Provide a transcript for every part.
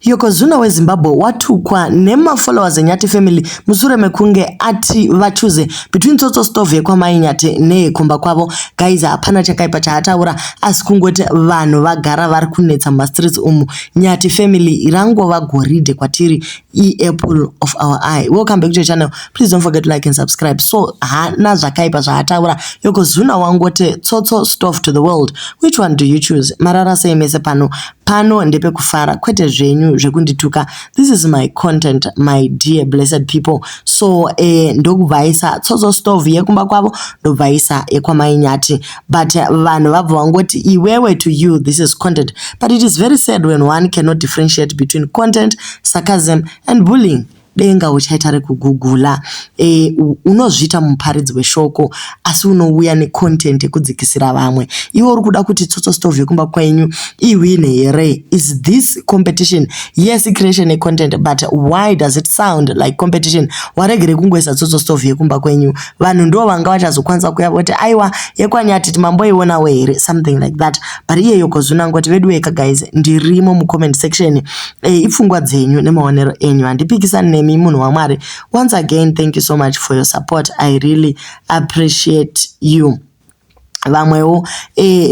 Yokozuna weZimbabwe watukwa nemafollowers eNyathi family mushure mekunge ati vachoose between Tsotso Stove yekwamai Nyathi neyekumba kwavo. Guys, hapana chakaipa chaataura asi kungoti vanhu vagara vari kunetsa mumastreets umu. Nyathi family rangova goridhe kwatiri, iapple of our eye. Welcome back to your channel. Please don't forget to like and subscribe. So haana zvakaipa zvaataura. Yokozuna wangoti Tsotso Stove to the world. Which one do you choose? Marara sei mese pano? Pano ndepekufara kwete zvenyu zvekundituka. This is my content, my dear blessed people. So ndokubvaisa Tsotso Stove yekumba kwavo, ndobvaisa yekwamai Nyathi. But vanhu vabva vangoti iwewe, to you this is content. But it is very sad when one cannot differentiate between content, sarcasm and bullying. Denga uchaita rekugugula. Unozviita muparidzi weshoko asi unouya necontent yekudzikisira vamwe. Iwe uri kuda kuti Tsotso Stove yekumba kwenyu iwine here? Is this competition? Yes, creation yecontent, but why does it sound like competition? Waregere kungoisa Tsotso Stove yekumba kwenyu, vanhu ndo vanga vachazokwanisa kuuya voti aiwa, yekwaNyathi timamboionawo here, something like that. But iye Yokozuna ngoti vedu weka guys, ndirimo mucomment section. Ipfungwa dzenyu nemaonero enyu, handipikisani nemi munhu waMwari. Once again, thank you so much for your support. I really appreciate you. Vamwewo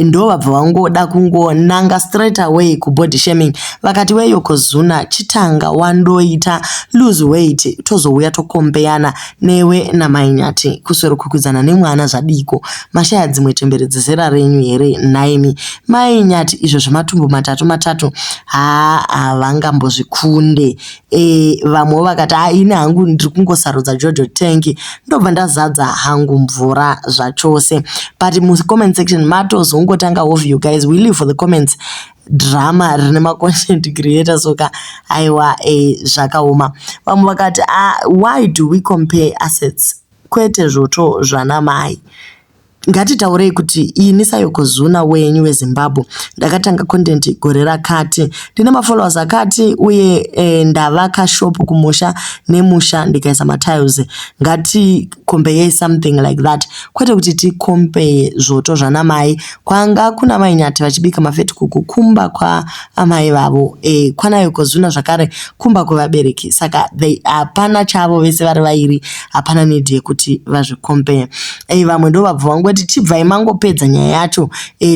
ndo vabva vangoda kungonanga straight away kubody shaming, vakati weYokozuna, chitanga wandoita lose weight, tozouya tokombeyana newe namai Nyathi. Kuswero kukwikwidzana nemwana zvadiko? Mashaya dzimwe chembere dzezera renyu here nhaimi? Mai Nyathi izvo zvematumbu matatu matatu, haa, havangambozvikunde. Vamwewo vakati ha, ini hangu ndiri kungosarudza Jojo tank, ndobva ndazadza hangu mvura zvachose. But mucomment section matozongotanga of you guys, we live for the comments. Drama rine macontent creator soka, aiwa, zvakaoma. Vamwe vakati, "Ah, why do we compare assets kwete zvoto zvana mai? Ngatitaurei kuti ini saYokozuna wenyu weZimbabwe ndakatanga content gore rakati, ndine mafollowers akati, uye ndavaka shop kumusha nemusha, ndikaisa matiles. Ngaticompeyei something like that, kwete kuti ticompeye zvoto zvana mai." Kwanga kuna mai Nyathi vachibika mafetikuku kumba kwaamai vavo, kwana Yokozuna zvakare kumba kwevabereki. Saka hapana chavo, vese vari vairi, hapana need yekuti vazvicompeye. Vamwe ndo vabva vangoti chibvai mangopedza nyaya yacho,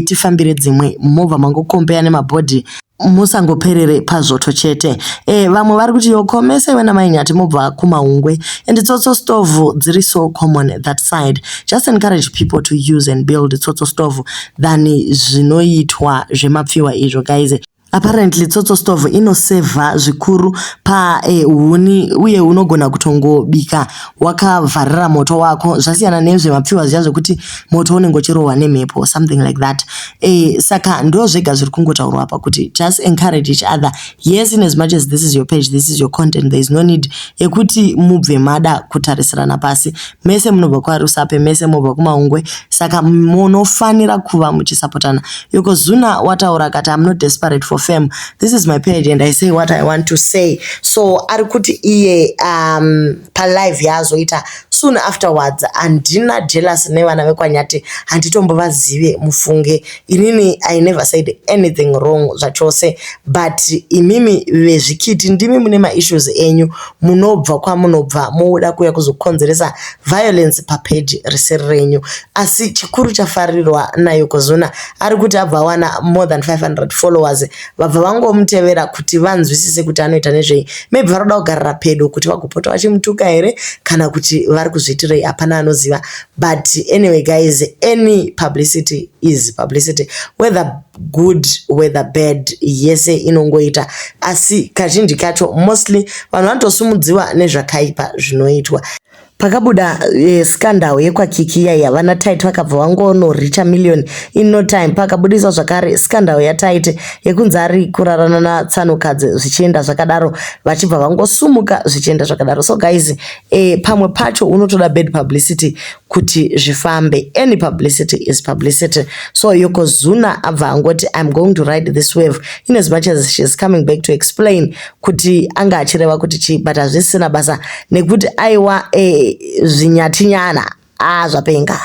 tifambire dzimwe, mobva mangokompeya nemabhodhi, musangoperere pazvoto chete. Vamwe vari kuti yokomese iwe namai Nyathi mobva kumaungwe and Tsotso Stove dziri so common that side. Just encourage people to use and build Tsotso Stove than zvinoitwa zvemapfiwa izvo. Guys, apparently Tsotso Stove inosevha zvikuru pahuni uye unogona kutongobika wakavharira moto wako, zvasiyana nezvemapfiwa zviya zvekuti moto unenge uchirohwa nemhepo, something like that. Saka ndo zvega zviri kungotaurwa apa kuti just encourage each other. Yes, in as much as this is your page, this is your content, there is no need yekuti mubve mada kutarisirana pasi. Mese munobva kwaRusape, mese mobva kumaungwe, saka munofanira kuva muchisapotana. Yokozuna wataura akati, "I'm not desperate for fame. This is my page and I say what I want to say." So ari kuti iye palive yaazoita soon afterwards, handina jealous nevana vekwaNyathi, handitombovazive mufunge. Inini I never said anything wrong zvachose, but imimi vezvikiti ndimi mune maissues enyu, munobva kwamunobva mouda kuuya kuzokonzeresa violence papeji risiri renyu. Asi chikuru chafarirwa naYokozuna, ari kuti abva awana more than 500 followers, vabva vangomutevera kuti vanzwisise kuti anoita nezvei. Maybe vari kuda kugarira pedo kuti vagopota vachimutuka here, kana kuti vari kuzviitirei, hapana anoziva. But anyway guys, any publicity is publicity, whether good, whether bad, yese inongoita. Asi kazhinji kacho, mostly vanhu vanotosumudziwa nezvakaipa zvinoitwa. Pakabuda scandal yekwaKiki iyaiya, vana Tait vakabva vangonoricha million in no time. Pakabudiswa zvakare scandal yaTait yekunzi ari kurarana natsanukadzi, zvichienda zvakadaro, vachibva vangosumuka, zvichienda zvakadaro. So guys, pamwe pacho unotoda bad publicity kuti zvifambe. Any publicity is publicity. So Yokozuna abva angoti, "I'm going to ride this wave," in as much as she is coming back to explain kuti anga achireva kuti chii, but hazvisina basa nekuti aiwa, zvinyatinyana, a zvapenga.